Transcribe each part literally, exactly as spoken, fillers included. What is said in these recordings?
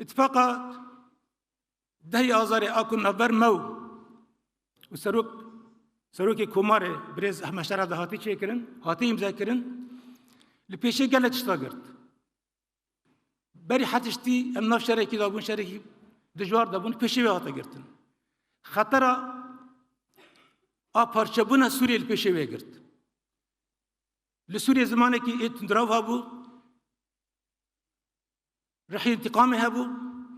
Îtifaqa dehê Azarê a ku navber me û serok, serokê Komarê birêz Ehmed Şeref de hatî çêkirin, hatî îmzekirin, li pêşê gelek tişta girt. Berî her tiştî em nav şerekî de bûn, şerekî dijwar de bûn, pêşê wê hate girtin. Xetera a parçebûna Sûriyê li pêşê wê girt. Li Sûriyê zimanekî ê tundrew hebû, rihî întîqamê hebû,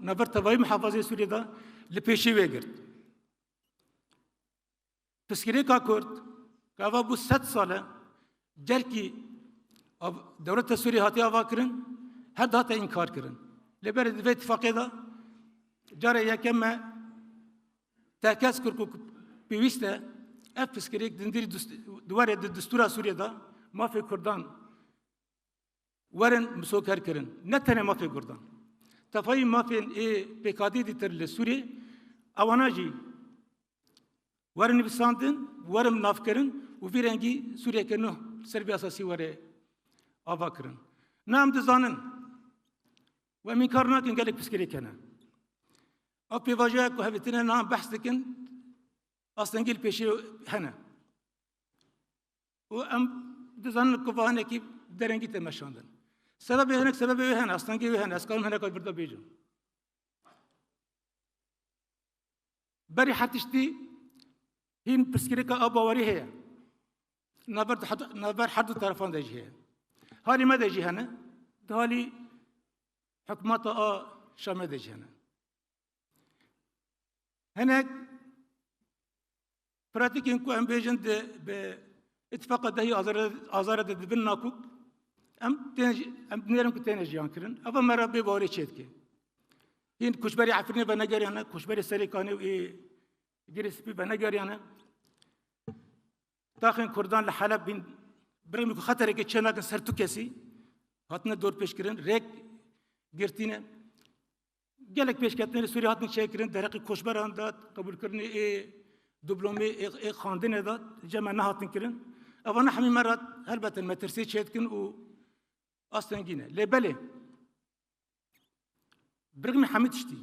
navber tevayî muhafazê Sûriyê de li pêşê wê girt. Piskirêka Kurd, ku eva bû sed sal e, gelkî av-, dewleta Sûriyê hatiye avakirin, her dihate înkar kirin. Lê berê di vê îtifaqê de carê yekem me tekez kir ku pêwîst e ev piskirêk dindirî dust-, di were di distûra Sûriyê de mafê Kurdan werin misoger kirin. Ne tenê mafê Kurdan. Tevayî mafên ê pêkhatî dîtir li Sûriyê, ewana jî werin nivîsandin, werin navkirin û vî rengî Sûriyeke nû ser vî esasî were avakirin. Na em dizanin, û em înkar nakin gelek piskirêk hene. Ev pêvajoya ku hevdîtine na em behs dikin, astengî li pêşê hene. Û em dizanin ku va hinekî derengî tê meşandin. Sebebê hinek sebebê wê hene, astengê wê hene, ez karim hineka li vir de bêjim. Berî her tiştî hîn pirsgirêka a bawerî heye. Navber, navber her du terefan de jî heye. Halî me de jî hene, di halî hikûmeta a Şamê de jî hene. Hinek pratîkên ku em bêjin di, bi îtifaqa dehî Azarê, Azarê de dibin nakok, em tên jî, em dinêrin ku têne jiyan kirin. Eva me re bê bawerî çêdike. Hîn koçberê Efrînê venegeriyane, koçberê Serêkanê û ê Girê Spî venegeriyane. Taxên Kurdan li Heleb hîn, birêmî ku xeterekê çênakin ser tu kesî, hatine dorpêçkirin, rêk girtîne. Gelek pêşketinê li Sûriyê hatin çêkirin, derheqê koçberan de, qebûlkirinê ê diplomê, ê, ê xwendinê de, cem me nehatin kirin. Evana hemî me re helbet in metirsiyê çêdikin û astengî ne. Lê belê, birêmî hemî tiştî.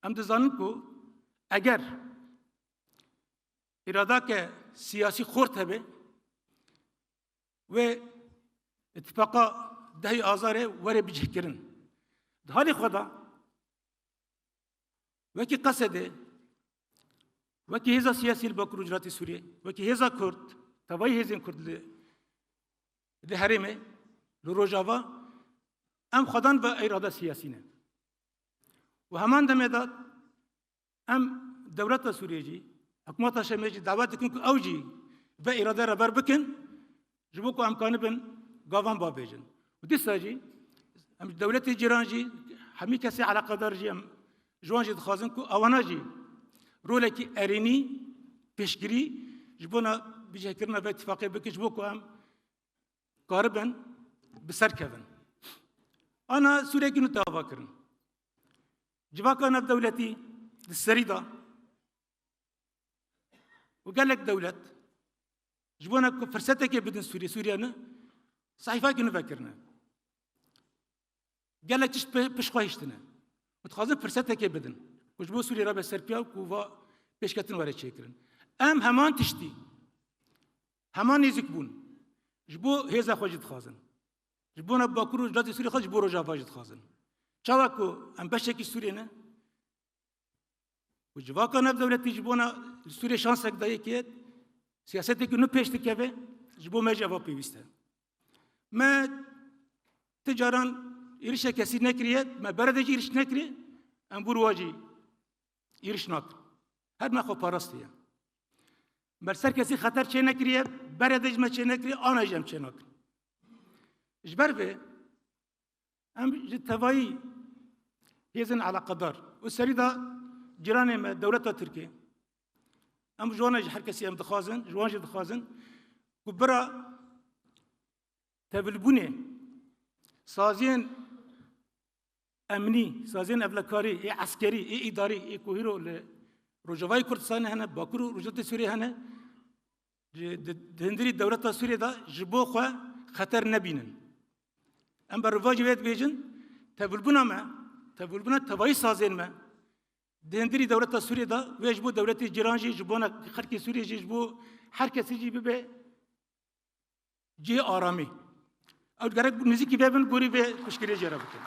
Em dizanin ku eger îradake siyasî xurt hebe, wê îtifaqa dehê Azarê were bicihkirin. Di halê xwe de, wekî Qesedê, wekî hêza siyasî li Bakur û Rojhilatê Sûriyê, wekî hêza Kurd, tevayî hêzên Kurd li, li herêmê, li Rojava, em xwedan ve îrade siyasî ne. Û heman demê de em dewleta Sûriyê jî, hikûmeta Şamê jî dawet dikin ku ew jî ve îrade reber bikin, ji bo ku em kanibin gavan bavêjin. Û dîsa jî em ji dewletê cîran jî, hemî kesê eleqedar jî em ji wan jî dixwazin ku ewana jî rolekî erênî, pêşgirî ji bona bicihkirina vê îtifaqê bikin, ji bo ku em karibin bi ser kevin. Ana Sûriyekî nû tê ava kirin. Civaka navdewletî di serî de û gelek dewlet ji bona ku firsetekê bidin Sûriyê, Sûriye ne, sehîfekî nû vekirine. Gelek tişt pe-, pişt xwe hiştine. Û dixwazin firsetekê bidin. Ku ji bo Sûriyê re be serpiya ku va pêşketin were çêkirin. Em heman tiştî, heman nêzîkbûn ji bo hêza xwe jî dixwazin. Ji bona Bakur û Rojhilatê Sûriyê xwe, ji bo Rojava jî dixwazin. Çawa ku em beşekî Sûriyê ne, û civaka navdewletî ji bona li Sûriyê şansek dayê kê, siyasetekî nû pêş dikeve, ji bo me jî eva pêwîst e. Me ti caran êrişe kesî nekiriye, me berê de jî êriş nekiriye, em bûr wa jî êriş nakin. Her me xwe parastiye. Me li ser kesî xeter çê nekiriye, berê de jî me çê nekiriye, ana jî em çê nakin. Ji ber vê, em ji tevayî hêzên eleqedar û serî de cîranê me, dewleta Tirkê, em ji wan jî her kesî em dixwazin, ji wan jî dixwazin ku bira tevlibûnê saziyên emnî, saziyên ewlekarî, ê eskerî, ê îdarî, ê ku hîro li Rojavayê Kurdistanê hene, Bakur û Rojhilatê Sûriyê hene, ji, di, di hundirî dewleta Sûriyê de ji bo xwe xeter nebînin. Em bervajî vê dibêjin, tevlibûna me, Tevlbûna tevayî sazên me di hundirî dewleta Sûriyê de wê ji bo dewletê cîran jî, ji bona xelkê Sûriyê jî, ji bo her kesî jî bibe cihê aramî. Ew gerek nêzîkî vê bin, gorî vê piştgiriyê jê re bikin.